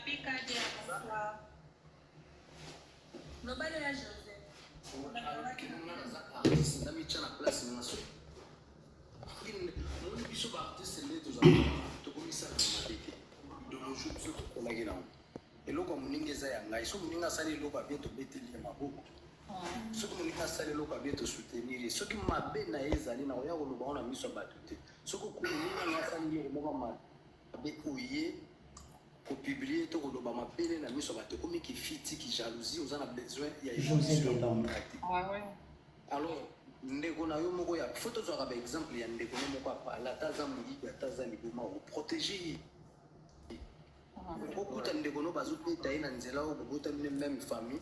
Papi Kadia, bonsoir. Lobalo ya José. Alobaki nga naza artiste, namitya na place na nga. Soki moni biso ba artiste nde tozalaka wana, tokomisala na mabe te. Idéologie biso tokolaki nango, eloko ya moninga eza ya ngai. Soki moninga asali eloko ya bien, tobeteli ye maboko. Soki moninga asali eloko ya bien, tosoutenir ye. Soki mabe na ye ezali, na koya koloba ngo na miso ya bato te. Soki moninga na asali eloko moko mabe, oye kopublier to koloba mabele na miso ya bato, ekomi kifiti, kijalousie. Oza na besoin ya José évolution de ya Londres. moninga te. Ah ouais. Alors ndeko na yo moko ya fo, tozwaka baexemple ya ndeko no moko apala, ata aza moyibi, ata aza liboma, oprotéger ye. Okokuta ndeko no bazobeta ye na nzela oyo bobotami ne même famille,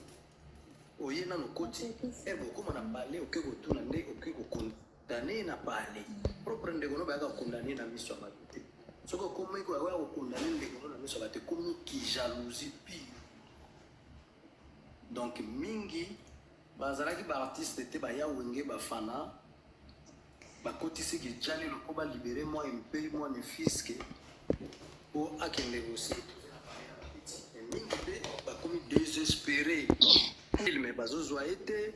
oye nano okoti ere bokóma na pale, oke kotuna nde oke kocondamner ye na pale propre. Ndeko no bayaka kocondamner na miso ya bato te. Soki okomi koya kocondamner ndeko no na miso ya bato, ekomi kijalousie pure. Donc mingi bazalaki baartiste te, baya Wenge, bafana bakotisi kijali loko balibérer mwa mpe mwa nefiske mpo akende kosi. Mingi mpe bakomi désespéré, filme bazozwa ye te.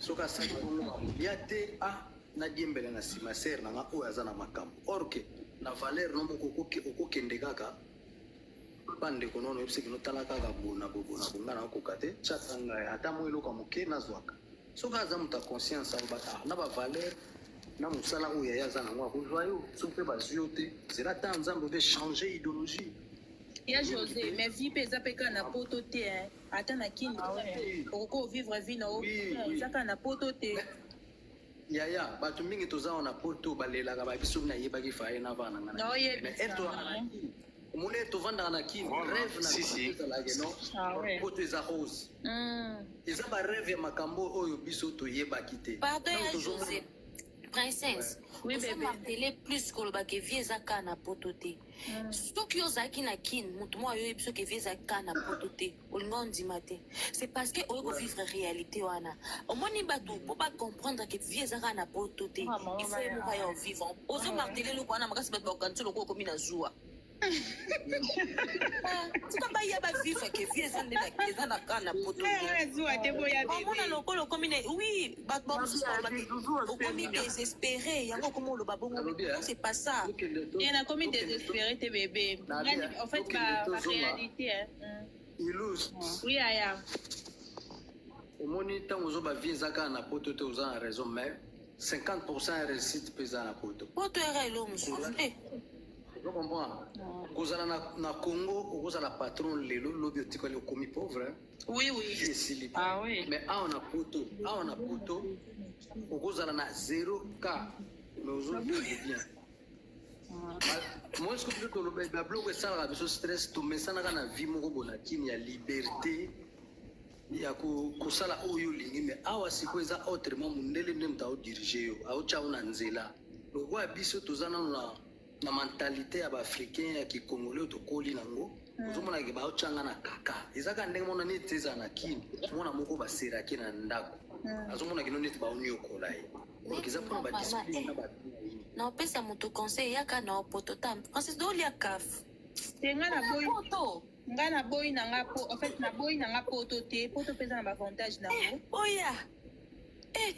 Soki asali bongo, bakolia te. Ah, nadiembela na nsima sere na nga oyo aza na makambo, or que na valeur no moko okokende kaka bandeko nono oyebisaki notala kaka bona bobona bonga na okoka te. Tiaka ngai ata mo eloko ya moke nazwaka. Soki aza moto ya conscience, alobaka na bavaleur na mosala oyo yaye aza nango, akozwa yo. Soki mpe bazwi yo te, zela ata Nzambe obe changer idéologie. Ya José, mais vie mpe eza mpe kaka na poto te, hein. Ata na Kini okoki ovivre vie na yo, eza kaka na poto te. Yaya, bato mingi toza wana poto balelaka babiso nayebaki faye na bana nga. Naoyebisa. Omoni, tovandaka na Kini, rêve na Si, si. ezalaka no poto eza rose. Eza barêve ya makambo oyo biso toyebaki te. Pardon ya Donc, José, princesse. Oui, bébé. Ozomarteler plus koloba ke vie eza kaka na poto te. Soki ozalaki na Kine, moto moko ayoyebi soki vie ezalaki kaka na poto te, olinga ondima te. C'est parce que oyo kovivre réalité wana. Omoni bato mpo bacomprendre ke vie eza kaka na poto te, Ah, maman, il faut ye moko aya ovivre. Ozomarteler eloko wana makasi, bato bakokanisi lokola okomi na zuwa. Ah, tika baya bavivre ke vie eza nde eza na kaka na poto te. Zuwa te, boya. Bamona bébé. Lokola okomi na, oui, bato bamosusu balobaki okomi désespéré, yango okomi oloba bongo. Alobi, Non, c'est pas ça. Et nakomi désespéré te, bébé. En fait, ba réalité, hein. Ilus. Oui, aya. Omoni, ntango ozoba vie eza kaka na poto te, oza na raison, mais 50 ya réussite mpe eza na poto. Poto era elo mosusu te. Ozo comprendre, kozala na Congo, okozala patron lelo, lobi otikali okomi pauvre, hein. Oui. Esili. Ah oui. Mais awa na poto, awa na poto okozala na 0 k, mais ozovivre bien. Moi, ce que biso toloba, babiloko esalaka biso stress, tomesanaka na vie moko bona Kini ya liberté ya kosala oyo olingi. Mais awa sikoyo eza autrement. Mondele nde moto aodiriger yo, aotya yo na nzela. Lokola biso toza nano na mentalité ya baafricain ya kikongolais oyo tokoli nango, ozomonake baotyanga na kaka. Eza kaka ndenge mona neti ezala na Kini, mwana moko baseraki na ndako, azomona kino neti baoniokola ye. Donc eza mpona badiscipline na bato. Naopesa moto conseil, yaka na opoto ta princesse dolia kaf. Te, nga na boyi. Poto. Nga na boyi na nga po, en fait, na boyi na nga poto te. Poto mpe eza na baavantage nango. Oya.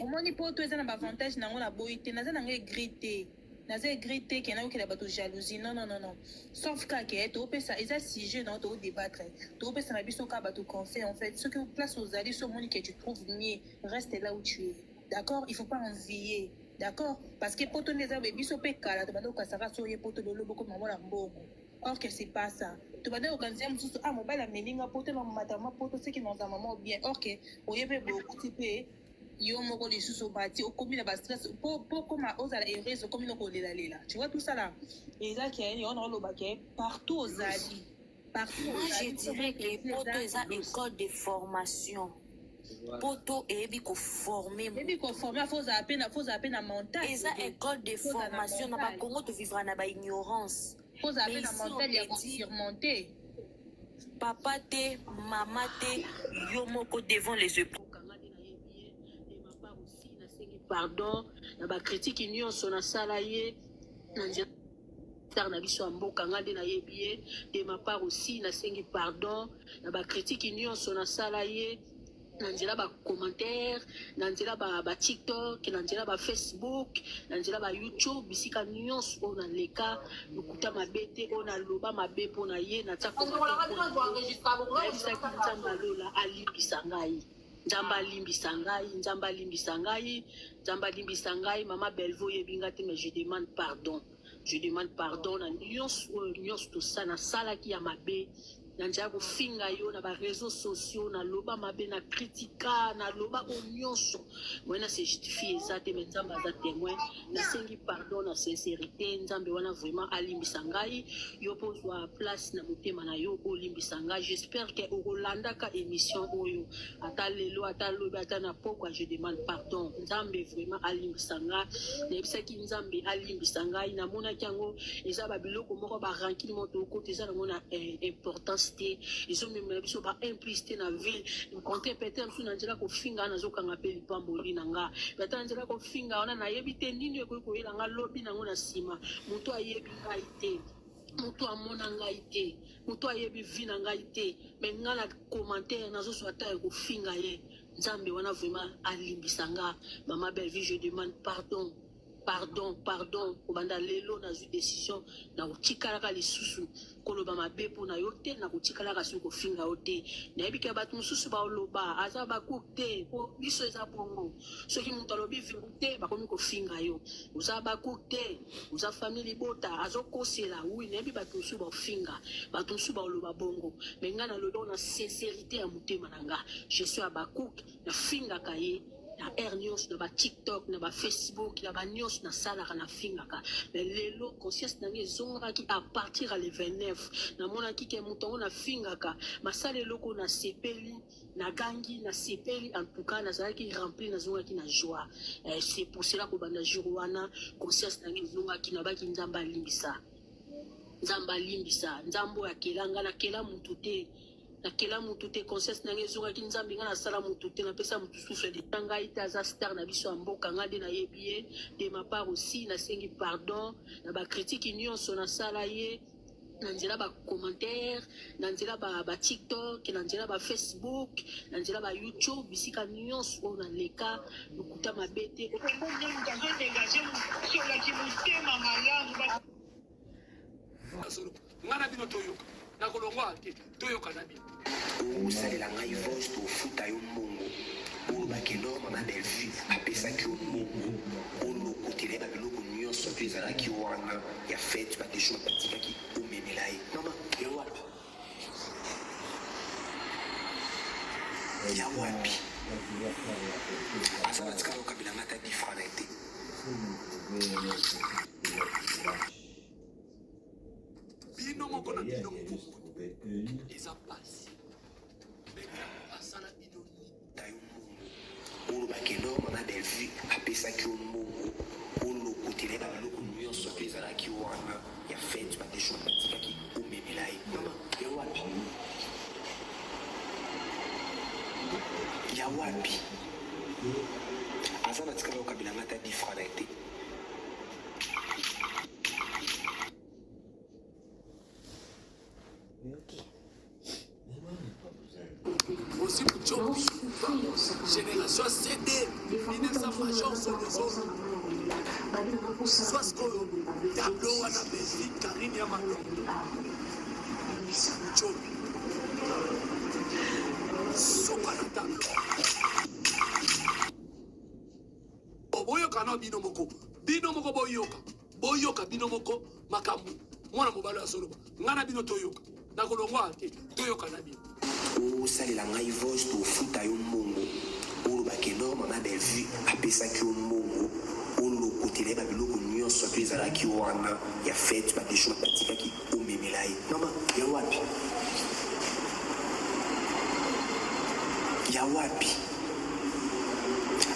Omoni, poto eza na baavantage nango, na boyi te. Naza nanga aigri te, naza aigri te ke nayokela bato jalousie. Non, non, non, non, sauf kaka toopesa, eza sujet nango toodébattre, toopesa na biso kaka bato conseil. En fait, soki place ozali, so omoni ke tu trouves mieux, reste là où tu es, d'accord? Il faut pas envier, d'accord? Parce que poto nde eza boye. Biso mpe kala tobanda kokasaka so oye poto lelo bokoma mona mbongo, or que c'est pas ça. Tobanda kokanisa mosusu, ah, mobali ameli nga poto na matama poto, soki naza mama bien, or que oye mpe boye, okuti mpe yo moko lisusu obati, okomi na bastress po koma ozala heureuse, okomi na kolelalela. Tu vois, tout ça là, eza ke yo na oloba ke partout ozali, partout. Moi, je dirais que poto eza école de formation. Poto eyebi koformer. Eyebi koformer, fo ozala mpe na mental. Eza école de formation. Na bakongo tovivra na baignorance. Fo ozala mpe na mental ya kosurmonter. Papa te, mama te, yo moko devant les épreuves. Pardon na bacritique nyonso nasala ye na nzela. Star na biso ya mboka nga nde nayebi ye de ma part aussi nasengi pardon na ba critique nyonso nasala ye na nzela ba commentaire na nzela ba, ba tiktok na nzela ba facebook na nzela ba youtube bisika nyonso oyo naleka lokuta mabe te oyo naloba mabe mpo na ye natia commentaire mpo na ye nayebisaki nzambe alola alimbisa ngai Nzambe alimbisa ngai, Nzambe alimbisa ngai, Nzambe alimbisa ngai, mama Bellevue oyebi nga te mais je demande pardon. Je demande pardon na nyonso oyo nyonso tosa nasalaki ya mabe na nzela kofinga yo na ba réseaux sociaux naloba mabe na critika naloba oyo nyonso moye na se justifie eza te mais Nzambe aza témoin nasengi pardon na sincérité Nzambe wana vraiment alimbisa ngai yo mpo ozwa place na motema na yo olimbisa ngai j'espère que okolandaka émission oyo ata lelo ata lobi ata na pokwa je demande pardon Nzambe vraiment alimbisa ngai nayebisaki nzambe alimbisa ngai namonaki yango eza babiloko moko barankine moko tokota eza nango na eh, importance te ezomemela biso ba implice te na ville contraire peut-être mosusu na nzela kofinga nazokanga mpe lipamboli na nga peut-être na nzela kofinga wana nayebi te nini ekoki koyela nga lobi nango na nsima moto ayebi ngai te moto amona ngai te moto ayebi vie na ngai te me ngai na commentaire nazozwa ata ya kofinga ye Nzambe wana vraiment alimbisa nga maman Bellevue je demande pardon pardon pardon kobanda lelo nazwi decision na kotikalaka lisusu koloba mabe mpo na yo te na kotikalaka soki kofinga yo te nayebi ke bato mosusu baoloba aza bakook te mpo biso eza bongo soki moto alobi verite bakomi kofinga yo oza bakook te oza famille libota azokosela wi nayebi bato mosusu baofinga bato mosusu baoloba bongo me ngai nalobi na sincerité ya motema na nga je suis Habacuc nafingaka ye na heure nyonso na ba tiktok na ba facebook na ba nyonso nasalaka nafingaka mais lelo conscience na ngai ezongaki à partir ya le 29 namonaki ke moto yango nafingaka masala eloko nasepeli nagangi nasepeli en tout cas nazalaki rempli nazongaki na joie eh, c'est pour cela kobanda jour wana conscience na ngai ezongaki nabaki nzambe alimbisa nzambe alimbisa nzambe oyo akela ngai nakela motu te nakela mutu te conscience na ngai ezongaki nzambe ngai nasala mutu te napesa mutu souffle de ngai te aza star na biso ya mboka ngai nde nayebi ye de ma part aussi nasengi pardon na bacritique nyonso nasala ye na nzela ba commentaire na nzela ba, ba tiktok na nzela ba facebook na nzela ba youtube bisika nyonso oyo naleka lokuta mabe te Nga na bino toyoka nakolongwa te toyoka na bino. Osalela ngai voice tofuta yo mbongo oloba ke non mama Bellevue apesaki yo mbongo olokotela ye ba biloko nyonso to ezalaki wana ya fete ba desho batikaki omemela ye mama ya wapi ya wapi aza na tikala okabela nga ata 10 francs na ye te. Bino moko na bino moko eza pasi. Asala bino nini? Tayo mbongo oloba ke non mama Bellevue apesaki yo mbongo olokotela ye ba biloko nyonso to ezalaki wana ya fete ba desho batikaki omemela ye mama ya wapi ya wapi aza na tikala okabela nga ata 10 francs na ye te. Osi Mutshopi, génération CD, 1900 major solosolo. Soit sikoyo tableau wana Belgique, Karine ya Malondo. Mutshopi. Suka na tableau. Boyoka na bino moko. Bino moko boyoka. Boyoka bino moko makambo mwana mobali azoloba. Ngai na bino toyoka. Nakolongwa te. Toyoka na bino. Osalela ngai voice tofuta yo mbongo oloba ke non mama Bellevue apesaki yo mbongo olokotela ye ba biloko nyonso to ezalaki wana ya fete ba desho batikaki omemela ye mama ya wapi ya wapi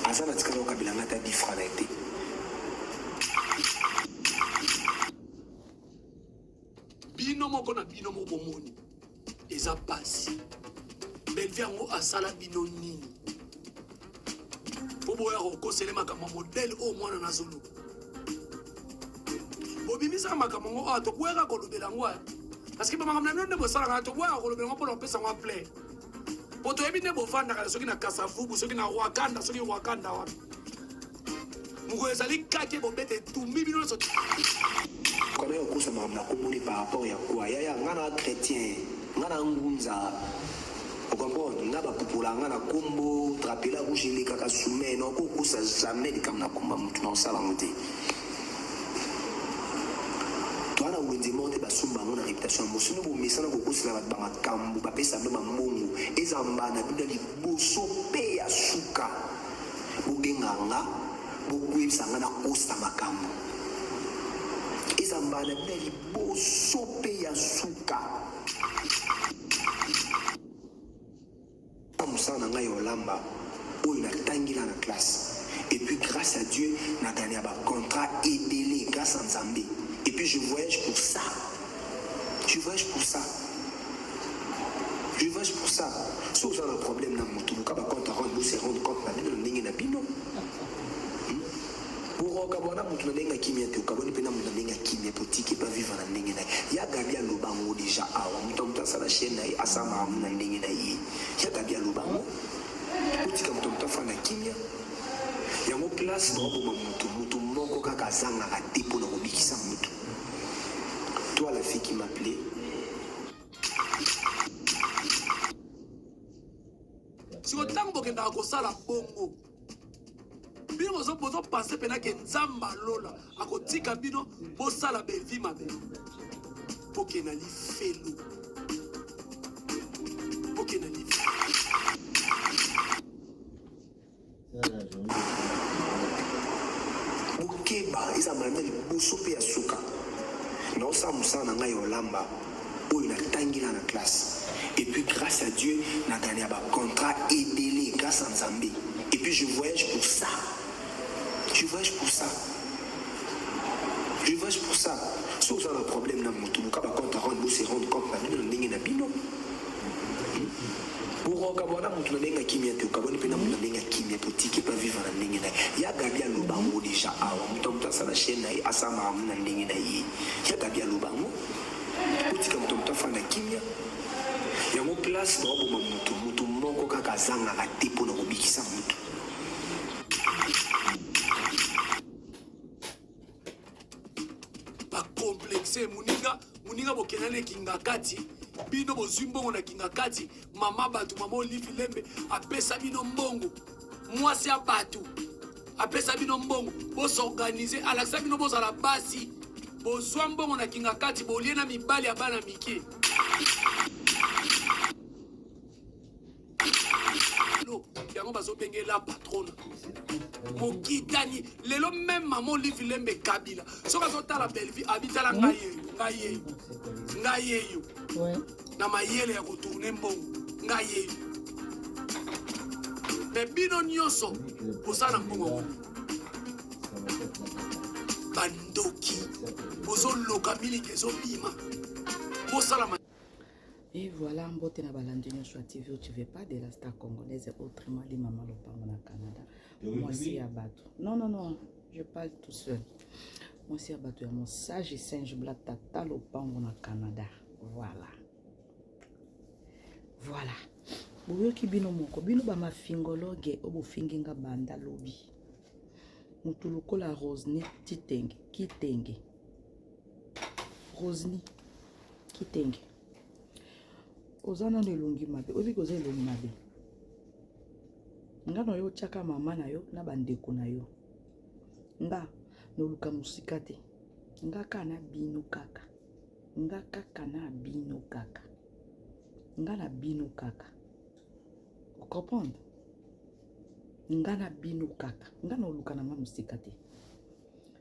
aza na tikala okabela nga ata 10 francs na ye te. Bino moko na bino moko bomoni eza pasi. Bellevue yango asala bino nini? Po boya kokosele makambo ya modèle oyo mwana nazoloba. Bobimisaka makambo yango awa, toboyaka kolobela yango awa. Parce que bamakambo na bino nde bosalaka, toboyaka kolobela yango mpo na kopesa yango ampleur. Po toyebi nde bovandaka soki na Kasavubu, soki na Rwakanda, soki Rwakanda wapi. Mokolo ezali kake bobeta etumbi bino nyonso. Kona yo kosa makambo na kombo ne par rapport ya quoi yaya nga na chretien nga na ngunza o comprendre nga ba pupola nga na kombo trapela rouge elekaka soumet na oko kosa jamais likambo na komba mutu na osala ngo te toa na wenze moko te basomba yango na reputation ya mosi no bomesana kokosela bato bamakambo bapesa bino bambongo eza mbana bino ya liboso pe ya suka Bobenga nga, bokoyebisa nga nakosa makambo. Eza mbala na bino ya liboso pe ya suka. Mosala na ngai ya olamba oyo natangela na classe et puis grace à Dieu na gagna ba contrat ebele grace à Nzambe et puis je voyage pour ça je voyage pour ça. Je voyage pour ça. Soki oza na problème na mutu, luka ba compte à rendre, bo se rendre compte na bino na ndenge na bino. Hmm? Bokokabwana mutu na ndenge ya kimia te, okabwani pe na mutu na ndenge ya kimia po tike pa vivre na ndenge na ye. Ya Gabi aloba ngo deja awa, mutu ya mutu asala chaîne na ye, asala makambo na ndenge na ye. Ya Gabi aloba ngo. Botika mutu ya mutu afanda kimia. Yango place baoboma mutu, mutu moko kaka azangaka te pona kobikisa mutu. Toi la fille qui m'appelait. Siko ntango bokendaka kosala bongo bino bozopense mpena ke nzambe alola akotika bino bosala belvi mabe bokenda lifelo bokenda lifelo Bokeba eza mbala na liboso pe ya suka naosala mosala na ngai ya olamba oyo natangela na classe et puis grace à Dieu na gagna ba contrat ebele grace à Nzambe et puis je voyage pour ça je voyage pour ça je voyage pour ça soki oza na problème na mutu luka ba compte à rendre bo se rendre compte na bino na ndenge na bino. Bokokabwana mutu na ndenge ya kimia te okabwani pe na mutu na ndenge ya kimia po tike pa vivre na ndenge na ye ya gaby aloba yango deja awa mutu ya mutu asala chaine na ye asala makambo na ndenge na ye ya gaby aloba yango botika mutu ya mutu afanda kimia yango place baoboma mutu mutu moko kaka azangaka te pona kobikisa mutu. Ba complexe muninga muninga bokenda na kingakati bino bozwi mbongo na kingakati mama bato mama olive lembe apesa bino mbongo mwasi ya bato apesa bino mbongo bosorganize alakisa bino bozala basi bozwa mbongo na kingakati bolie na mibali ya bana mike yango bazobenge la patrona mokitani lelo meme mama olive lembe kabila soki azotala bellevie abitala ngai yeyo ngai yeyo ngai yeyo na mayele ya kotourne mbongo ngai yeyo me bino nyonso boza na mbongo yango bandoki bozoloka milingi ezobima bosala Et voilà, mbote na balandi nyonso ya TV où tu veux pas de la star congolaise, autrement dit Maman Lopango na Canada. Mwasi ya bato. Non, non, non, je parle tout seul. Mwasi ya bato ya mosage singe bla tata Lopango na Canada. Voilà. Voilà. Boyoki bino moko, bino ba mafingologue oyo bofingi nga banda lobi. Mutu lokola Rosny Titenge, Kitenge. Rosny Kitenge oza nano elongi mabe oyebi koza elongi mabe nga na yo otyaka mama na yo na bandeko na yo nga noluka mosika te nga kaka na bino kaka nga kaka na bino kaka nga na bino kaka ocomprendre nga na bino kaka nga noluka na nga mosika te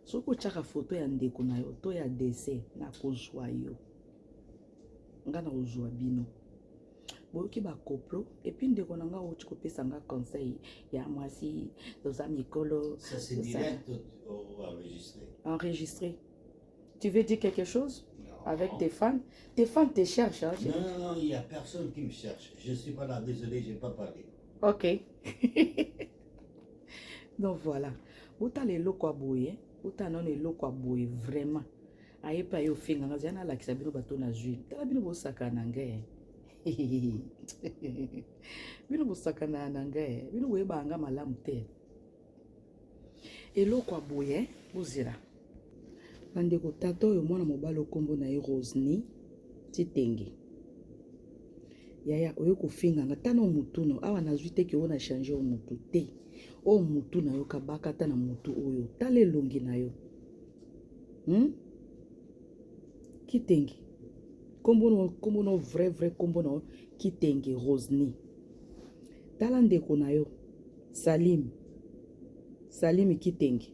Soki otiaka photo ya ndeko na yo to ya dessin nakozua yo nga nakozua bino boyoki ba koplo epuis ndeko na nga outi kopesa nga conseil ya mwasi toza mikolo Ça c'est direct ou enregistré? Enregistré. Tu veux dire quelque chose? Non. Avec tes fans? Tes fans te cherchent. Hein, non, non, non, il n'y a personne qui me cherche. Je ne suis pas là, désolé, je n'ai pas parlé. Ok. Donc voilà. Botala eloko ya boye, botala nano eloko ya boye vraiment. Aye mpe aye ofinga nga, zela nalakisa bino bato nazwi. Tala bino bosakana na ngai. Bino bosakana na ngai. Bino boyebaka nga malamu te. Eloko ya boye bozela. Bandeko, tata oyo mwana mobali okombo na ye Rosny Titenge. Yaya oye kofinga nga tana mutu no awa nazwi te ke oyo na change oyo mutu te. Oyo mutu na yo kabaka ata na mutu oyo. Tala elongi na yo. Kitenge. Kombo no kombo no vrai vrai kombo na Kitenge Rosny. Tala ndeko na yo Salim. Salim Kitenge.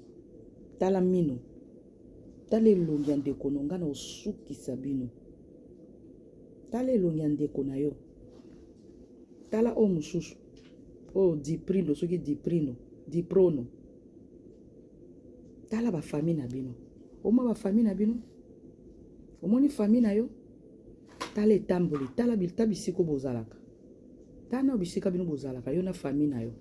Tala mino. Tala elongi ya ndeko no nga na osukisa bino. Tala elongi ya ndeko na yo. Tala oyo mosusu. Oyo Diprino soki Diprino, Diprono. Tala ba famille na bino. Omwa ba famille na bino? Omoni famille na yo? Tala etamboli, tala bilta bisiko bozalaka. Tala bisika bino bozalaka yo na famille na yo.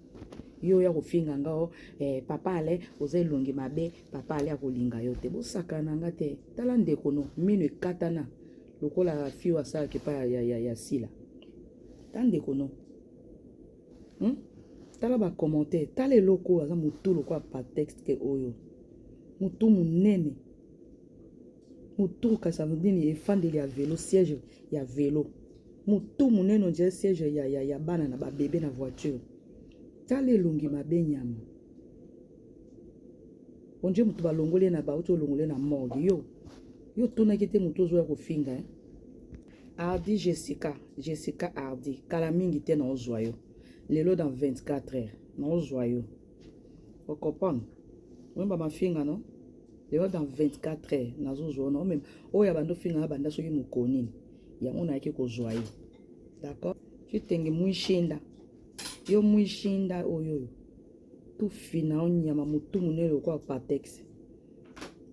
Yo ya kofinga nga o eh, papa ale oza elongi mabe, papa ale akolinga yo te. Bosakana nga te. Tala ndeko no mino ekatana lokola fio asalaka epai ya, ya, ya, ya sila. Tala ndeko no. Tala ba commentaire, tala eloko oyo aza mutu lokola patex ke oyo. Mutu munene. Mutu kasi nini efandeli ya velo, siège ya velo. Mutu munene on dirait siège ya, ya, ya bana na ba bebe na voiture. Tala elongi mabe nyama. On dirait mutu balongoli na bauti olongoli na morgue yo. Yo tunaki te mutu ozoya kofinga eh? Hardy Jessica, Jessica Hardy, kala mingi te na ozwa yo. Lelo dans 24 heures na ozwa yo. O comprendre? Oyemba mafinga no? Lelo dans 24 heures nazozwa no meme oyo abanda ofinga na banda soki mokolo nini. Yango nayaki kozwa ye. D'accord? Kitenge mwishinda. Yo mwishinda oyo oyo. Tufina onyama mutu munene lokola patex.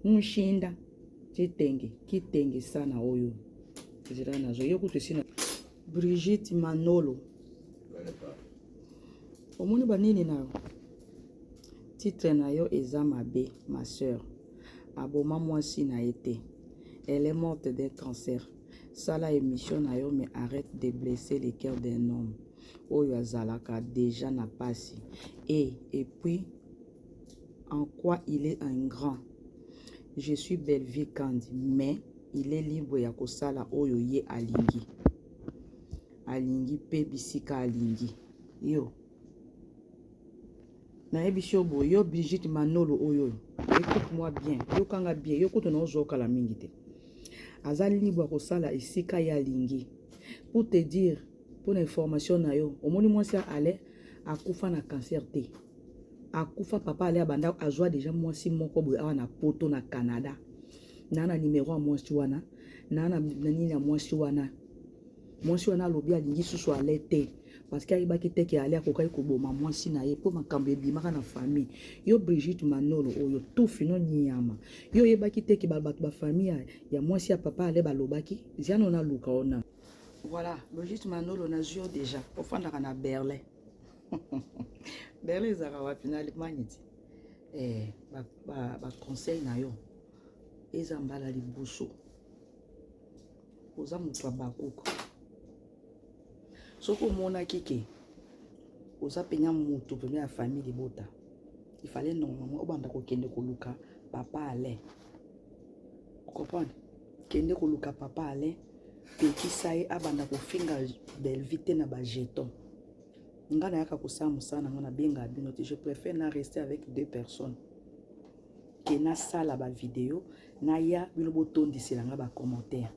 Mushinda kitenge kitenge sana oyo zela nazo yo kutu esina Brigitte Manolo omoni banini na yo titre na yo eza mabe ma sœur aboma mwasi na ye te elle est morte d'un cancer sala émission na yo mais arrête de blesser le cœur d'un homme oyo azalaka déjà na pasi et puis en quoi il est un grand je suis Bellevue Kandi mais il est libre ya kosala oyo ye alingi alingi pe bisika alingi yo nayebisi yo boye yo Brigitte Manolo oyo écoute moi bien yokanga bien yo kutu na ozokala mingi te aza libre ya kosala esika ye alingi pour te dire pour na information na yo omoni mwasi ya Alain akufa na cancer te akufa papa ale abanda azwa deja mwasi moko boye awa na poto na Canada na na numero ya mwasi wana na na nini ya mwasi wana mwasi wana alobi alingi susu ale te parce que ayebaki te ke ale akokaki koboma mwasi na ye mpo makambo ebimaka na famille yo Brigitte Manolo oyo tufi no nyama yo oyebaki te ke bato ba famille ya mwasi ya papa ale balobaki ziano naluka ona voilà Brigitte Manolo nazwi yo deja ofandaka na Berlin Berlin ezalaka wapi na Allemagne ti eh, ba conseil na yo eza mbala liboso oza moto ya bakuka soki omonaki ke oza penya moto pembe ya famille libota il fallait normalement obanda kokende koluka papa Alain comprendre kende koluka papa Alain pekisa ye abanda kofinga Bellevue te na ba jeton nga nayaka kosala mosala na nga nabengaka bino te je préfère na rester avec deux personnes ke nasala ba video naya bino botondisela nga ba commentaire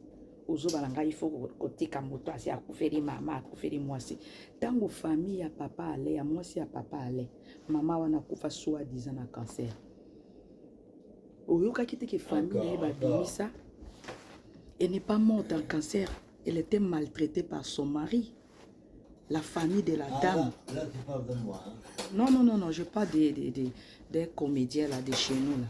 ozoba na ngai il faut kotika moto asi akufeli mama akufeli mwasi ntango famille ya papa Ale ya mwasi ya papa Ale mama wana akufa soi disant na cancer oyokaki te ke famille na ye babimisa elle n'est pas morte en cancer elle était maltraitée par son mari la famille de la dame. Là, tu parles de moi. Hein? Non, non, non, non, je parle des comédiens là, de chez nous. Là.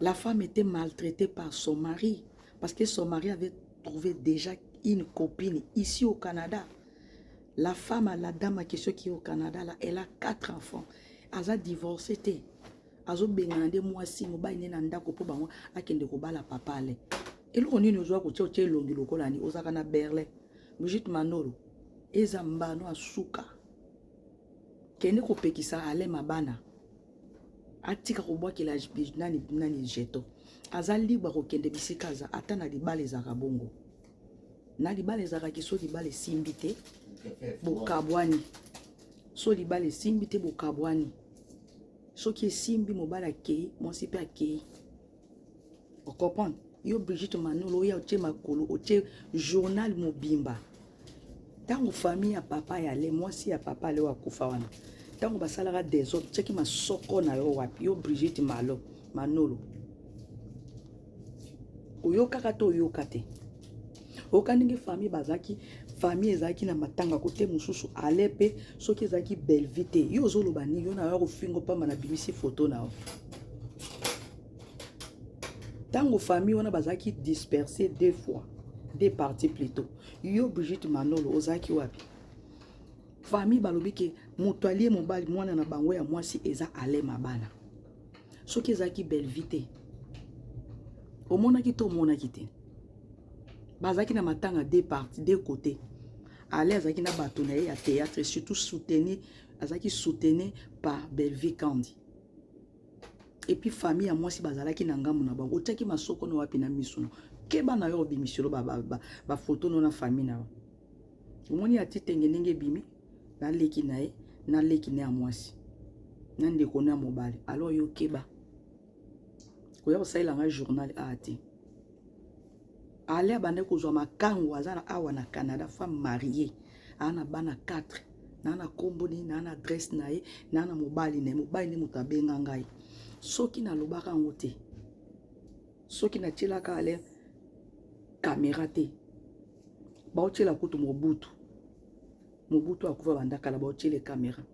La femme était maltraitée par son mari parce que son mari avait trouvé déjà une copine ici au Canada. La femme, la dame à question qui est au Canada, là, elle a 4 enfants. Elle a divorcé. Azobengana nde mwasi mobali nde na ndako mpo bango akende kobala papa ale. Eloko nini ozwa kotia otia elongi lokola nini ozalaka na Berlin. Brigitte Manolo eza mbano asuka. Kende kopekisa Alain Mabana atika kobwakela nani nani jeton. Aza libre kokende bisika aza ata na libala ezalaka bongo. Na libala ezalaka ki so libala esimbi te bokabwani. So libala esimbi te bokabwani. Soki esimbi mobali akei mwasi mpe akei. Ocomprendre? Yo Brigitte Manolo oya otie makolo otie journal mobimba. Ntango famille ya papa ya le mwasi ya papa le akufa wana ntango basalaka desordre tiaki masoko na yo wapi yo Brigitte Malo Manolo oyokaka to oyoka te oyoka ndenge famille bazalaki famille ezalaki na matanga kote mosusu ale mpe soki ezalaki bellevue te yo ozoloba nini yo na yo kofingo pamba na bimisi foto na yo ntango famille wana bazalaki disperse deux fois deux parties plutôt yo Brigitte Manolo ozalaki wapi famille balobi ke moto alie mobali mwana na bango ya mwasi eza ale mabana soki ezalaki bellevue te omonaki to omonaki te bazalaki na matanga deux parties deux côtés ale azalaki na bato na ye ya théâtre surtout soutenu azalaki soutenu par Bellevue Kandi et puis famille ya mwasi bazalaki na ngambo na bango otiaki masoko na wapi na miso na keba na yo obimiselo bafoto no na famille na yo omoni ya titenge ndenge ebimi na leki na ye na leki na ya mwasi na ndeko na ya mobali alors yo keba koya kosalela ngai journal a te ale abandaki kozwa makango aza na awa na Canada femme mariée aa na bana 4 naa na nkombo nini naa na adresse na ye naa na mobali na ye mobali nde moto abenga ngai soki nalobaka yango te soki natielaka ale kamera te baotiela kutu Mobutu Mobutu akufa banda kala baotiele kamera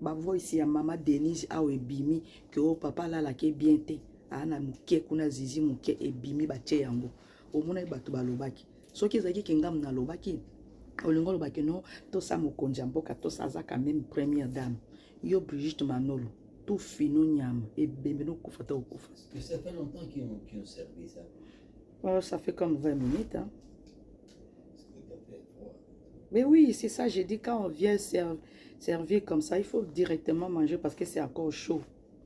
ba voice ya mama Denise awa ebimi ke o papa alalaki bien te aa na moke kuna zizi moke ebimi batie yango omonaki bato balobaki soki ezalaki ke ngamu nalobaki olingi olobaki no tosa mokonzi ya mboka tosa aza quand même première dame yo Brigitte Manolo tout fino nyama ebembe nokufa ta okufa. Ça fait longtemps qu'ils ont, qu'ils ont servi ça. Oh, ça fait comme 20 minutes. Hein. Mais oui, c'est ça, j'ai dit, quand on vient servir comme ça, il faut directement manger parce que c'est encore chaud.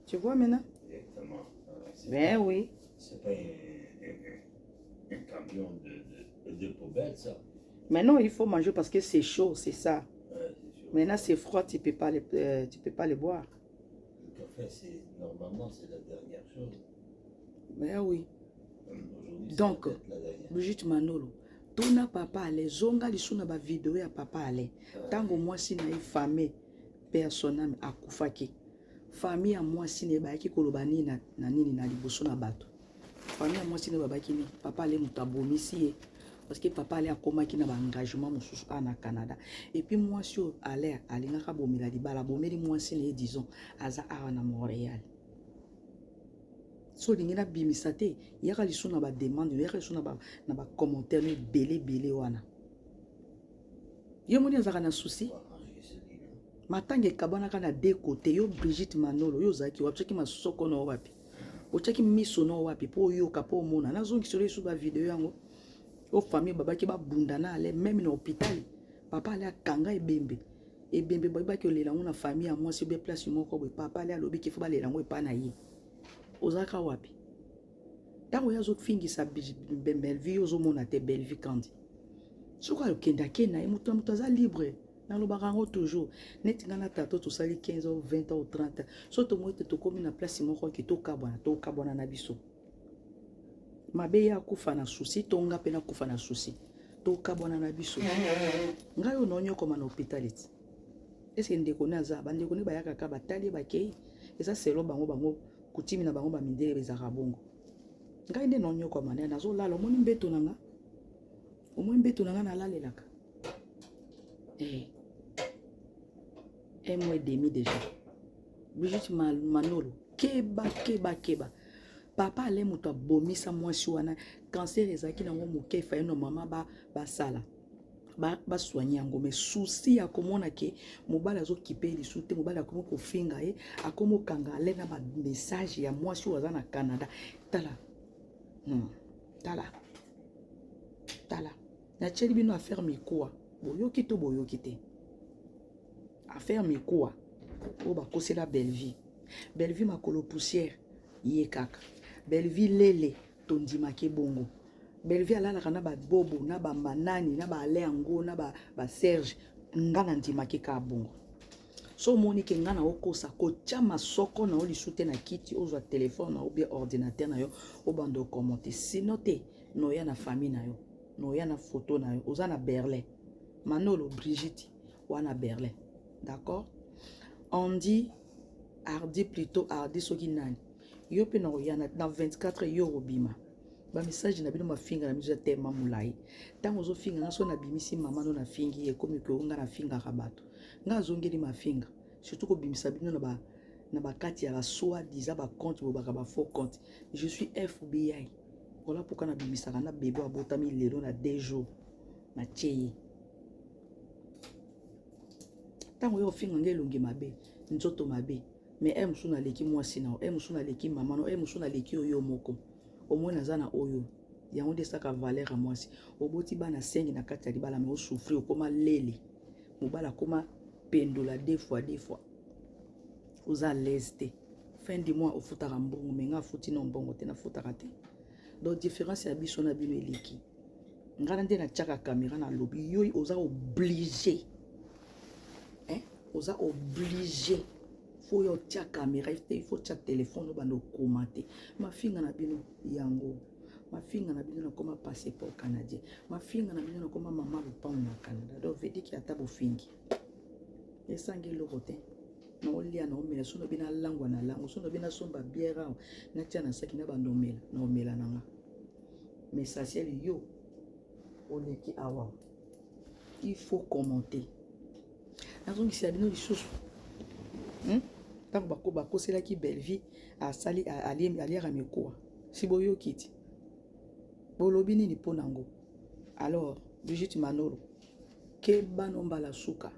Tu vois maintenant? Exactement. Mais oui. C'est pas un camion de poubelle, ça. Maintenant, il faut manger parce que c'est chaud, c'est ça. Ouais, c'est chaud. Maintenant, c'est froid, tu peux pas les boire. Le café, c'est, normalement, c'est la dernière chose. Mais oui. Donc, Donc, Brigitte Manolo, tuna papa ale zonga lisu na ba vidéo ya papa ale tango mwasi na ye famille personnel akufaki famille ya mwasi na ye bayaki koloba nini na nini na liboso na bato famille ya mwasi na ye babaki nini papa ale moto abomisi ye parce que papa ale akomaki na ba engagement mosusu a na Canada et puis mwasi oyo ale alingaka bomela libala abomeli mwasi na ye disons aza awa na Montréal. So olingi nabimisa te yaka lisu na bademande yaka lisu na bacommentaire no ebele ebele wana yo moni azalaka na souci matanga ekabwanaka na deux côtés yo Brigitte Manolo yo ozalaki wapi otiaki masoko na wapi otiaki miso na wapi mpo oyoka mpo omona nazongiselo esu bavideo yango o famille babaki babunda na ale meme na hôpital papa ale akanga ebembe ebembe bayebaki olela yango na famille ya mwasi obe place moko boye papa ale alobi kifo balela yango epa na ye ozalaka wapi ntango ye azofingisa Bellevue ozomona te Bellevue Kandi soki akende akende na ye moto na moto aza libre nalobaka yango toujours neti ngai na tato tosali 15 ou 20 ou 30 so tomoi te tokomi na place moko ke tokabwana tokabwana na biso mabe ye akufa na susi to nga mpe nakufa na susi tokabwana na biso ngai oyo naonyokoma na hôpital ti eske ndeko ne aza bandeko ne bayaka kaka batali ye bakei eza selo bango bango kutimi na bango bamindele bezalaka bongo ngai nde naonyokoma naye nazolala omoni mbeto na nga omoni mbeto na nga nalalelaka eh. Un mois et demi déjà Brigitte Manolo keba keba keba papa ale moto abomisa mwasi wana cancer ezalaki nango moke efaye no mama basala. Basoigne yango, mais souci ya komona ke mobali azokipe ye lisusu te, mobali akomi kofinga ye, akomi okanga ale na bamessage ya mwasi oyo aza na Canada. Tala, Tala, tala, natieli bino affaire mikuwa, boyoki to boyoki te? Affaire mikuwa oyo bakosela Bellevue. Bellevue makolo poussière, ye kaka Bellevue lele, tondimaki bongo. Bellevue alalaka na babobo na bamanani na baale yango na baserge, nga nandimaki kaka bongo. So omoni ke nga na okosa, kotia masoko na yo lisu te na kiti, ozwa telefone na yo bien ordinateur na yo, obanda okommente. Sino te, noya na famille na yo, noya na photo na yo. Oza na Berlin, Manolo Brigitte wana Berlin, d'accord? Andy Ardi, plutôt Ardi, soki nani yo mpe nakoya na 24 yo okobima. Bamessage na bino, mafinga na biso ya tema molai. Ntango ozofinga nga, so nabimisi mama no, nafingi ye, ekomi ke nga nafingaka bato, nga azongeli mafinga. Surtout kobimisa bino na bakati ya basoi disant bacompte, bobaka bafaux compte. Je suis FBI, voilà pourquoi nabimisaka na bebe abotami lelo na 2 jours, natie ye. Ntango yo ofinga nga elongi mabe, nzoto mabe, mais e mosusu naleki mwasi na yo, e mosusu naleki mama na yo, e mosusu naleki oyo yo moko omoi naza na oyo. Yango nde esaka valeur ya mwasi. Oboti bana 5 na kati ya libala, me osouffrir, okoma lele, mobali akoma pendola deux fois deux fois, oza à l'aise te. Fin du mois ofutaka mbongo, me nga afuti na mbongo te, nafutaka te. Donc différence ya biso na bino eleki. Nga na nde natiaka caméra, nalobi, yo oza obligé, hein? Oza obligé, faut yo otia caméra te, il faut tia telefone, obanda okoma te. Mafinga na bino yango, mafinga na bino, nakoma passeport canadien, mafinga na bino, nakoma mama lopango na Canada. Donc vediki ata bofingi, esangi eloko te. Naolia, naomela, so nobi nalangwa na lango, so nobi nasomba bière awa, natia na saki na bando omela, naomela na nga. Mais essentiel, yo oleki awa, il faut commenter. Nazongisela bino lisusu, Ntango bakoselaki Bellevue asali aliaka mikuwa, si boyoki ti bolobi nini mpo nango? Alors Brigitte Manolo, keba no, mbala suka,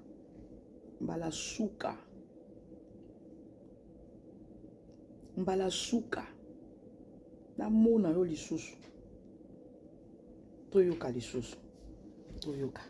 mbala suka, mbala suka namona yo lisusu. Toyoka lisusu, toyoka.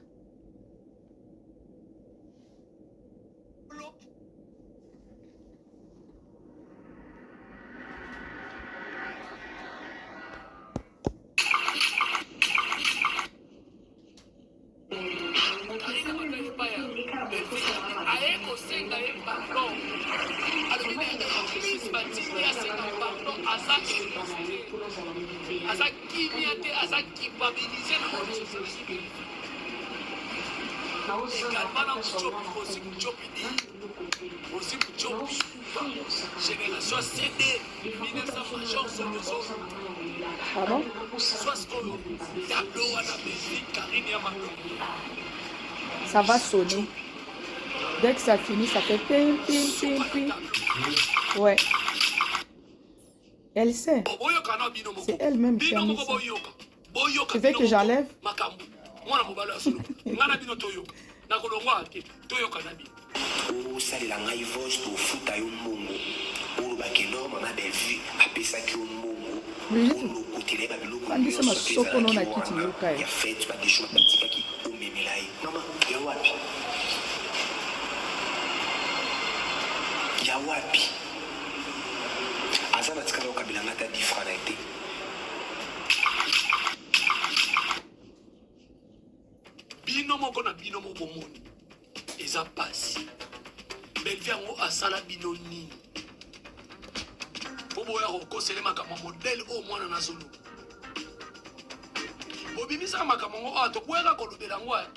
Aye kosenga ye pardon, alobi na ye batindi asenga pardon, aza te, aza kimia te, aza culpabilisé na également na Muchopi, Rosi Muchopi di Rosi Muchopi, génération CD 1900, major Solozo. Ah bon? Soit sikoyo tableau wana Belgique, Karine ya Mano. Ça va sonner. Dès que ça finit, ça fait pim, pim, pim, pim. Ouais. Elle sait. Boyoka na bino moko. C'est elle-même qui a bino mis moko ça. boyoka, boyoka. Tu veux bino que moko j'enlève? Makambo mwana mobali ya solo, nga na bino toyoka, nakolongwa te, toyoka na bino. Osalela ngai voice, tofuta yo mbongo, olobake no mama Bellevue apesaki yo mbongo, Brigitte, olokotela ye babiloko fandisa nyonso to masoko no ezalaki na kiti wana yoka ye. Ya fete, badesho batikaki, omemela ye. Mama ya wapi, ya wapi? Aza na tikala kokabela nga ata 10 franc na ye te. Bino moko na bino moko bomoni, eza pasi. Bellevue yango asala bino nini mpo boya kokosele makambo ya modèle oyo? Mwana nazoloba, bobimisaka makambo yango awa, toboyaka kolobela yango aya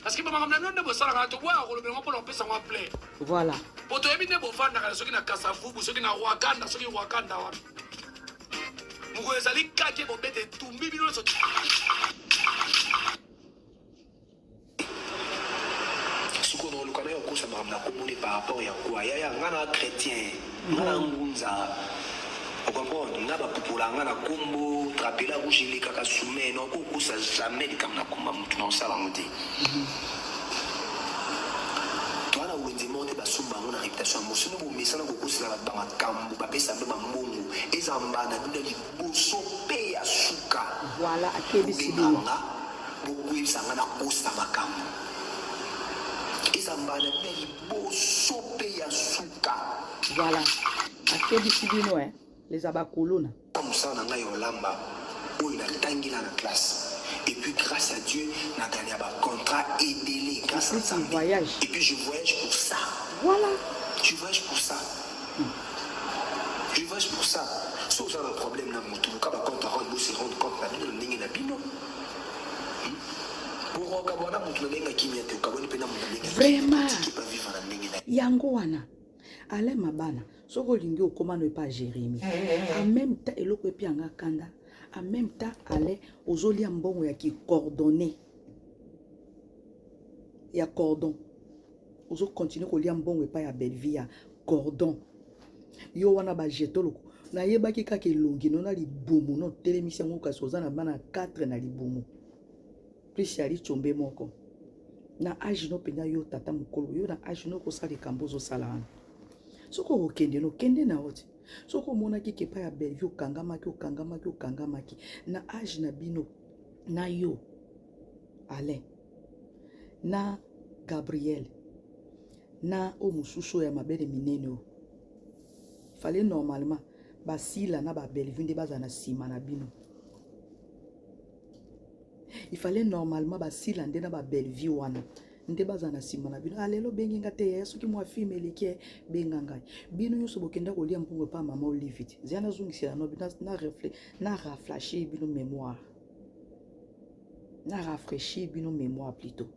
parce que bamakambo na bino nde bosalaka, toboyaka kolobela yango mpona kopesa yango ampleur. Voilà. Po toyebi nde bovandaka na soki na Kasavubu, soki na Rwakanda, soki Rwakanda wapi. Mokolo ezali kake bobeta etumbi bino nyonso. Sikoyo naoluka nayo kokosa makambo na komone par rapport ya kwa yaya. Nga na chrétien, nga na ngunza. Ocomprendre nga bapupola nga na kombo trapela rouge elekaka soumet na okokosa jamais likambo na komba mutu na osala yango te. Toa na wenze moko te basomba yango na reputation ya mbongo soki bomesana kokosela bato ba makambo bapesa bino ba mbongo eza mbala na bino ya liboso pe ya suka. Voilà akebisi Bobenga bino. nga bokoyebisa nga nakosa makambo eza mbala na bino ya liboso pe ya suka. Voilà akebisi bino eh les abakuluna. Mosala na ngai ya olamba oyo na tangela na classe et puis grace à Dieu na gagna ba contrat ebele En grace à plus il Nzambe voyage. et puis je voyage pour ça. Voilà. Je voyage pour ça. Je voyage pour ça. Soki oza na problème na mutu luka ba compte à rendre bo se rendre compte na bino na ndenge na bino. Bokokabwana mutu na ndenge ya kimia te okabwani pe na mutu na ndenge ya kimia te Vraiment. otiki pe vivre na ndenge na ye. Yango wana Alain Mabana soki olingi okoma no epa Jérémie en même temps eloko epi nga kanda en même temps Alain ozolia mbongo ya ki coordonné ya cordon ozo continuer kolia mbongo epai ya Bellevue ya cordon yo wana ba jeton loko nayebaki kaka elongi no na libumu no otelemisi yango kasi oza na bana 4 na libumu plus ya licombe moko na age no mpenza yo tata mokolo yo na age no okosala likambo ozosala wana soki okokende no kende na yo ti soki omonaki ke epai ya Bellevue okangamaki okangamaki okangamaki na age na bino na yo Alain na Gabriel na oyo mosusu oyo ya mabele minene oyo fallait normalement basila na ba Bellevue nde bazala na nsima na bino il fallait normalement basila nde na ba Bellevue wana nde bazala na nsima na bino ah, lelo bengi nga te yaya soki mwa filme eleki eh, benga ngai bino nyonso bokenda kolia mbongo epa mama Olive te zia nazongisela no na, na raflashir bino mémoire na rafraîchir bino mémoire plutôt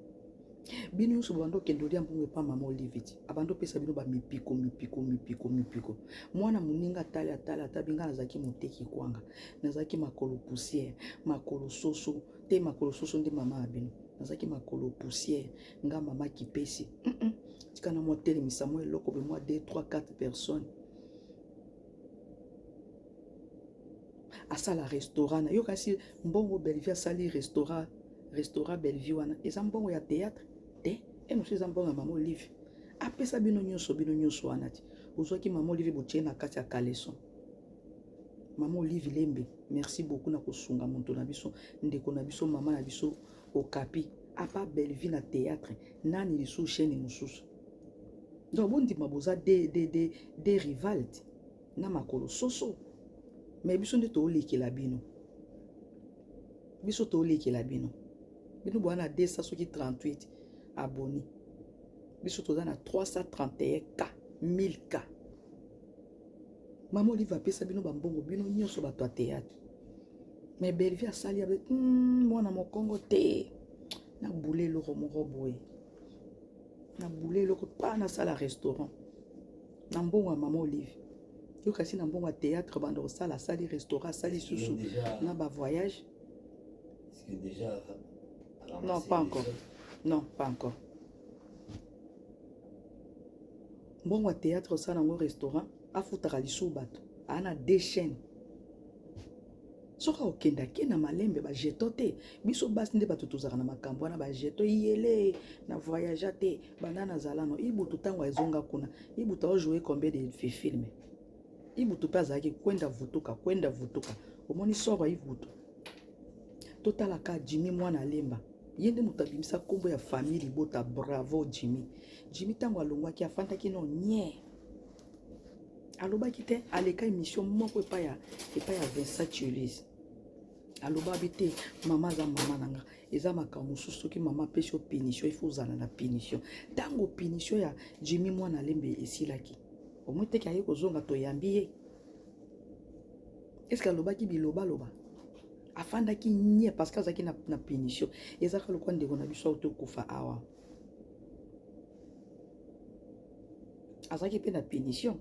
bino nyonso bobanda okende olia mbongo epa mama Olive ti abanda opesa bino bamipiko mipiko mipiko mipiko mwana moninga atali atali atabi ngai nazalaki moteki kwanga nazalaki makolo poussière makolo soso te makolo soso nde mama ya bino nazalaki makolo poussière nga mama kipesi mm -mm. tika na mwa telemisa mwa eloko be mwa 2 3 4 personnes asala restaurant na yo kasi mbongo Bellevue asali restaurant restaurant Bellevue wana eza mbongo ya théâtre te e mosusu eza mbongo ya mama Olive apesa bino nyonso bino nyonso wana ti ozwaki mama Olive botie na kati ya caleçon mama Olive Lembe merci beaucoup na kosunga moto na biso ndeko na biso mama na biso Okapi apa Bellevue na théâtre nani lisusu chaîne mosusu donc bondima boza de, de, de, de rival na makolo soso me biso nde toolekela bino biso toolekela bino bino boza na 200 soki 38 abonné biso toza na 331 k 1000 k mama Olive apesa bino bambongo bino nyonso bato ya théâtre me Bellevue asali ya mwana mokongo te na bule eloko moko boye na bule eloko pa nasala restaurant na mbongo ya mama Olive yo kasi na mbongo ya théâtre banda kosala asali restaurant asali susu na ba voyage non pas encore non pas encore mbongo ya théâtre osala yango restaurant afutaka lisusu bato aa na deux chaînes soki akokende ake na malembe bajeto te biso basi nde bato tozalaka na makambo wana bajeto iyele na voyagea te banda nazala no ibutu ntango azonga kuna ibutu aojoue combien de filme ibutu mpe azalaki kwenda vutuka kwenda vutuka omoni soro ya ibutu totalaka jimi mwana lemba ye nde moto abimisa nkombo ya famille libota bravo jimi jimi ntango alongwaki afandaki no nye alobaki te aleka émission moko epai ya epai ya Vincent Tulise alobabi te mama aza mama na nga eza makambo mosusu soki mama apesi yo punition il faut ozala na punition ntango punition ya Jimmy mwana lembe esilaki omoi teke aye kozonga toyambi ye eske alobaki bilobaloba afandaki nye parce que azalaki na, na punition ezalaka lokola ndeko na biso auti okufa awa azalaki mpe na punition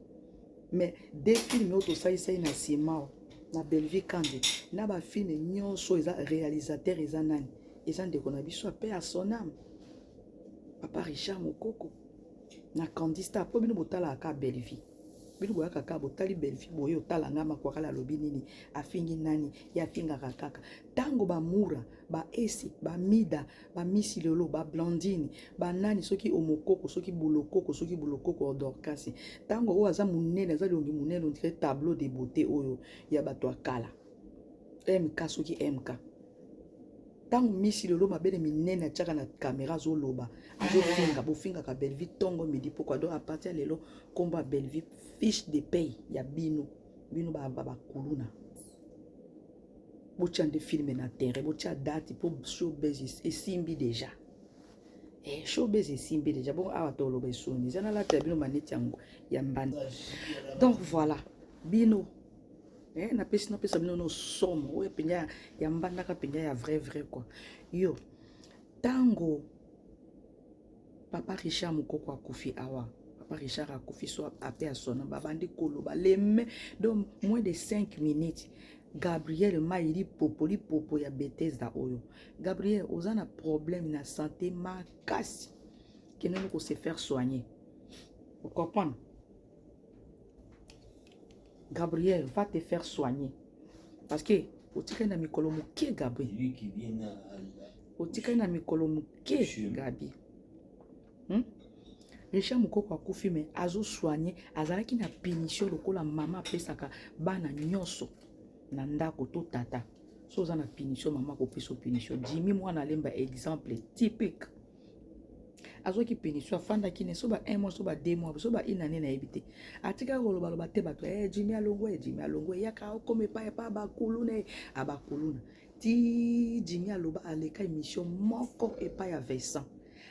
mais de filme oyo tosalisaki na nsima na Bellevue Kandi na bafilme nyonso eza réalisateur eza nani eza ndeko na biso ape ya son âme papa Richard Mokoko na Candy Star mpo bino botalaka Bellevue. Bino boyaka kaka botali Bellevue boye otala nga makwakala alobi nini afingi nani ye afingaka kaka ntango bamura baesi bamida bamisi lelo bablandine banani soki omokoko soki bulokoko soki bulokoko odorkasi ntango oyo aza monene aza elongi monene ondire tableau de beauté oyo ya bato ya kala mk soki mk ntango misi lelo mabele minene atiaka na kamera azoloba azofinga bofingaka bellevue ntongo midi pokwa donc apartir ya lelo nkombo ya bellevue fiche de paye ya bino bino bakuluna botya nde filme na terrain botya date mpo showbase esimbi deja eh, showbase esimbi deja bongo awa toloba esoni eza nalata ya bino maneti yango ya mbanda donc voilà bino eh, napesi napesa bino no somo oyo mpenza ya mbandaka mpenza ya vrai vrai quoi yo ntango papa richard mokoko akufi awa papa richard akufi so ape asona babandi koloba leme donc moins de 5 minutes gabriel mai lipopo lipopo ya bethesda oyo gabriel oza na problème na santé makasi kende no kose faire soigner ocomprendre Gabriel va te faire soigner parce que otikali na mikolo moke Gabriel otikali na mikolo moke Gabi hmm? Richard Mukoko akufi me azo soigner azalaki na punition lokola mama apesaka bana nyonso na ndako to tata so oza na punition mama akopesa punition Jimmy mwana alemba exemple typique azwaki punition afandaki ne so ba un mois so ba deux mois so ba une année nayebi te atikaki kolobaloba te bato eh, jimi alongwe eh, jimi alongwe yaka okoma epai epai bakuluna eh. abakuluna ti jimi aloba aleka émission moko epai ya Vincent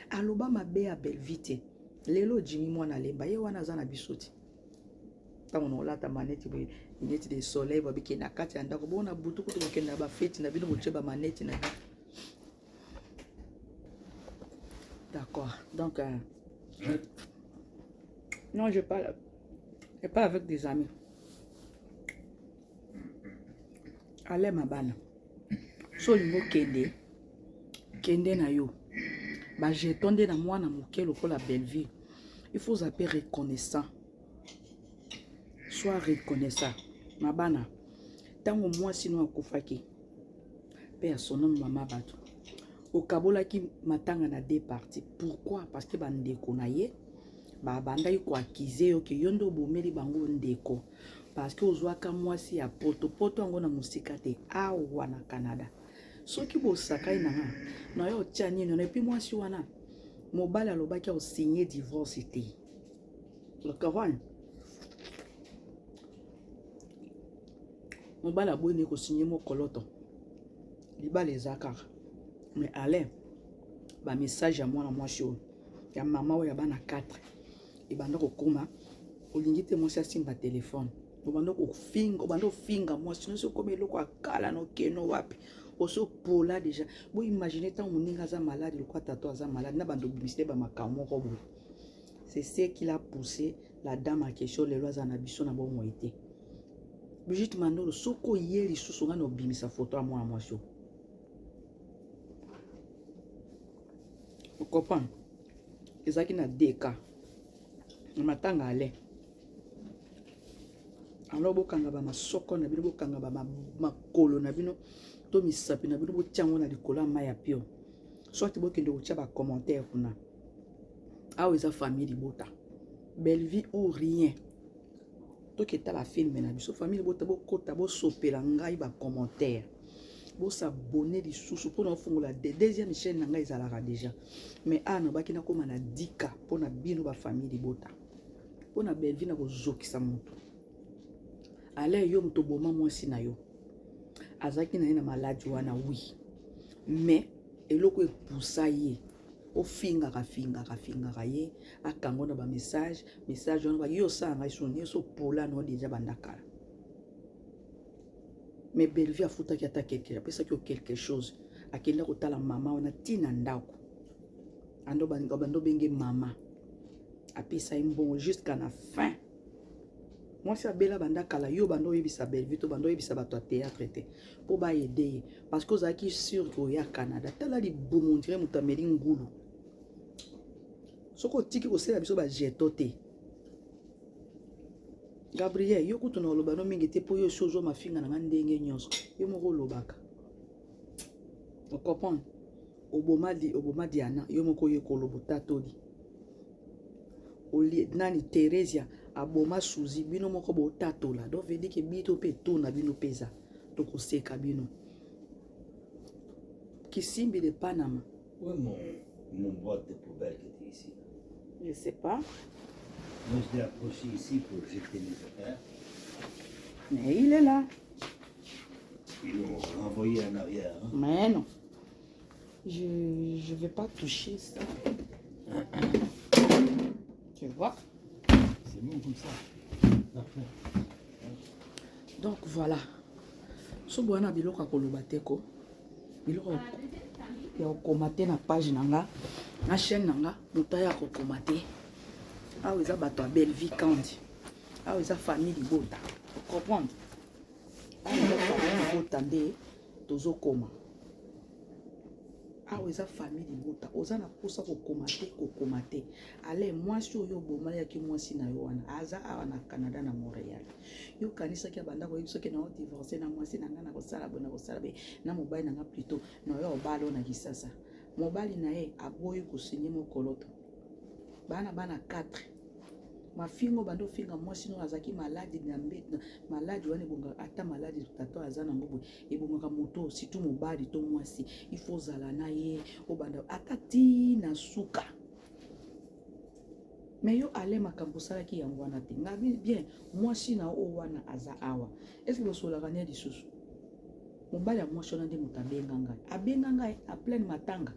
aloba mabe ya Bellevue te lelo jimi mwana alemba ye wana aza na biso te ntango na olata maneti boye lunette de soleil babikende na kati ya ndako bona butu kutu bokende na bafeti na bino botie bamaneti na bino D'accord. Donc, euh, non, je parle, je parle avec des amis. Allez, ma bana. So olingi okende, kende na yo. Ba jeton nde na mwana moke lokola Bellevue. Il faut zapper reconnaissant. Sois reconnaissant. Mabana, ntango mwasi no akufaki, mpe ya sonomi mama bato okabolaki matanga na deux parties pourquoi parce que bandeko na ye babandaki koakize yo ke yo nde obomeli bango ndeko parce que ozwaka mwasi ya poto poto yango na mosika te awa na canada soki bosakai na nga na yo otya nini na epuis mwasi wana mobali alobaki aosigne divorce te lokawana mobali aboyi ne kosigne mokoloto libala eza kaka mais alain bamessage ya mwana mwasi oyo ya mama oyo ya bana 4 ebanda kokoma olingi te mwasi asimba telefone obanda kofinga obanda ofinga mwasi nyonso okoma eloko ya kala nokeno wapi osopola deja boimagine ntango moninga aza malade lokwa tato aza malade na bando obimisi te bamakambo moko boye c'est ce qui l'a poussé la dame en question lelo aza na biso na bomoi te Brigitte Mandolo soki oye lisusu ngai na obimisa foto ya mwana mwasi oyo ocomprendre ezalaki na deka na matanga ale alors bokanga bamasoko na bino bokanga bamakolo na bino to misapi na bino botia yango na likolo ya mai ya pio soit bokende kotya bacommentaire kuna awa eza famille libota bellevie ou rien toketala filme na biso famille libota bokota bosopela ngai bacommentaire bosabone lisusu mpona ofungola deuxième chaîne na ngai ezalaka déjà mais awa nabaki nakóma na dika mpona bino bafamille libota mpona bellevie na kozokisa moto ale yo moto oboma mwasi na yo azalaki na ye na maladi wana wi mais eloko epusa ye ofingaka fingaka fingaka ye akango na bamessage message wana yo osala ngai soni yo sopola no deja banda kala mais bellevue afutaki ata quelque apesaki yo quelque chose akenda kotala mama wana ntina ndako ando bando obenge mama apesa ye mbongo jusqu'à na fin mwasi abela banda kala yo banda oyebisa bellevue to banda oyebisa bato ya théâtre te mpo baede ye parce que ozalaki sur ke oya canada tala libumu ondire moto ameli ngulu soki otiki kosala biso bajeto te. Gabriel, yo kutu na oloba no mingi te mpo yo esi ozwa mafinga na nga ndenge nyonso. Yo moko olobaka. O comprendre? Oboma di oboma Diana, yo moko ye koloba otatoli. Olie nani Theresia aboma Suzy, bino moko botatola. Donc veut dire que bito pe tuna bino peza. Tokoseka bino. Kisimbi de Panama. Où est mon, mon boîte de poubelle qui était ici? Je sais pas. Moi, je l'ai approché ici pour jeter mes affaires. Mais il est là. Ils l'ont renvoyé en arrière. Hein? Mais non. Je ne vais pas toucher ça. Tu vois? C'est bon comme ça. Parfait. Donc voilà. So bwana biloko ya koloba te ko. Biloko ya kokoma te na page na nga, na chaîne na nga, moto aya kokoma te. Awa eza bato ya Bellevue Kandi. Awa eza famille libota. Comprendre? Awa eza famille libota nde tozokoma. Awa eza famille libota. Oza na posa kokoma te, kokoma te. Ale mwasi oyo obomayaki mwasi na yo wana aza awa na Canada na Montréal. Yo kanisaki abanda koyebi soki na divorce na mwasi na nga na kosala boye na kosala boye na mobali na nga plutôt na yo obala na Kisasa. Mobali na ye aboyi kosinye mokoloto. Bana bana 4 mafingo banda ofinga mwasi no azalaki maladi na mbeto maladi wana ebongaka ata maladi tata aza nango boye ebongaka moto surtout mobali to mwasi il faut ozala na ye obanda ata ti na suka. Mais yo ale makambo osalaki yango wana te nga bien mwasi na oyo wana aza awa est ce que bosololaka ne lisusu? Mobali ya mwasi wana nde moto abenga ngai, abenga ngai na pleine matanga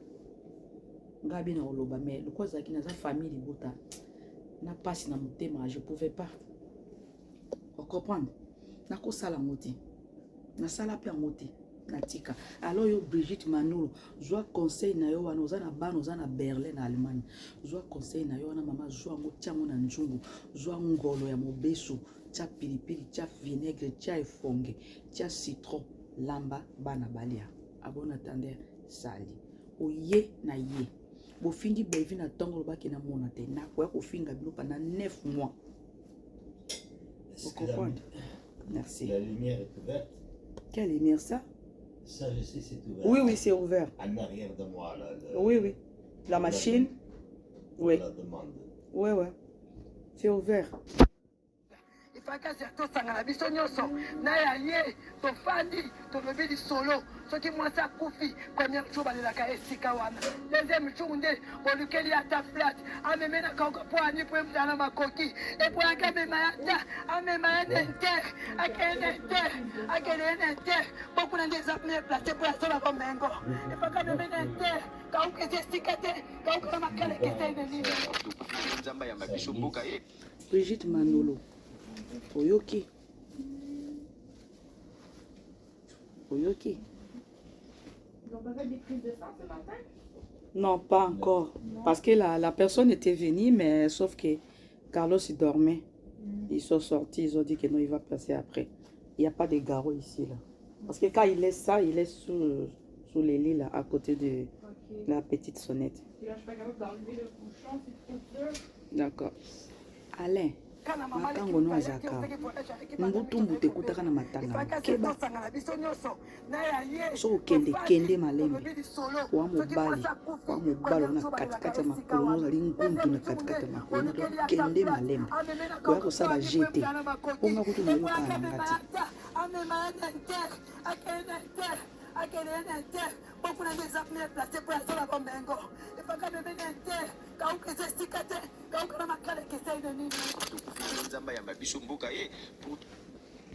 ngai be na koloba mais lokola azalaki naza famille libota na pasi na motema je pouvais pas ocomprendre nakosala yango te nasala mpe yango te natika. Alors yo Brigitte Manolo zwa conseil na yo wana oza na bana oza na Berlin na Allemagne zwa conseil na yo wana mama zwa yango tia yango na nzungu zwa ngolo ya mobesu tia pilipili tia vinaigre tia efonge tia citron lamba bana balia. A bon attendeur sali oye na ye bofingi Bellevue na ntongo olobaki na mona te nakoya kofinga bino pendant 9 mois. Vous comprenez? Merci. La lumière est ouverte. Quelle lumière ça? Ça, je sais, c'est ouvert. Oui, oui, c'est ouvert. En arrière de moi, là. Le, oui, oui. La machine. Oui. La demande. Oui, oui. C'est ouvert. Ifakasi tosangana biso nyonso na ya ye tofandi tolobi lisolo soki mwasi akufi premier jour balelaka esika wana deuxième jour nde bolukeli ata flat ameme na kauka po ani po emutana na makoki epoyaki amema ya ata amema ye na inter akende na inter akende ye na inter po kuna nde eza mieux place po asala bomengo efaka ameme na inter kauka eza esika te kauka na makala ekeseni na nini. Nzambe ayamba biso mboka ye. Brigitte Manolo, oyoki? Oyoki? Ils n'ont pas fait des prises de sang ce matin? Non, pas encore. Non. Parce que la personne était venue, mais sauf que Carlos il dormait. Ils sont sortis, ils ont dit que non, il va passer après. Il n'y a pas de garrot ici, là. Parce que quand il laisse ça, il laisse sous les lits, là, à côté de la petite sonnette. Et là, je suis pas capable d'enlever le bouchon, c'est trop dur. D'accord. Alain, makango no azaka mbutu mbutu ekutaka na matanga keba soki okende kende malembe wa mobali wana katikati ya makolo ozali nguntu na katikati ya makolo kende malembe oya kosala jete mponga kutu nayokaka na nga te. Akende na inter bokuna nde eza mieux place po asala bomengo efaka meme na inter kauka eza esika te kauka na makala ekeseni na nini. Nzambe ayamba biso mboka ye pour.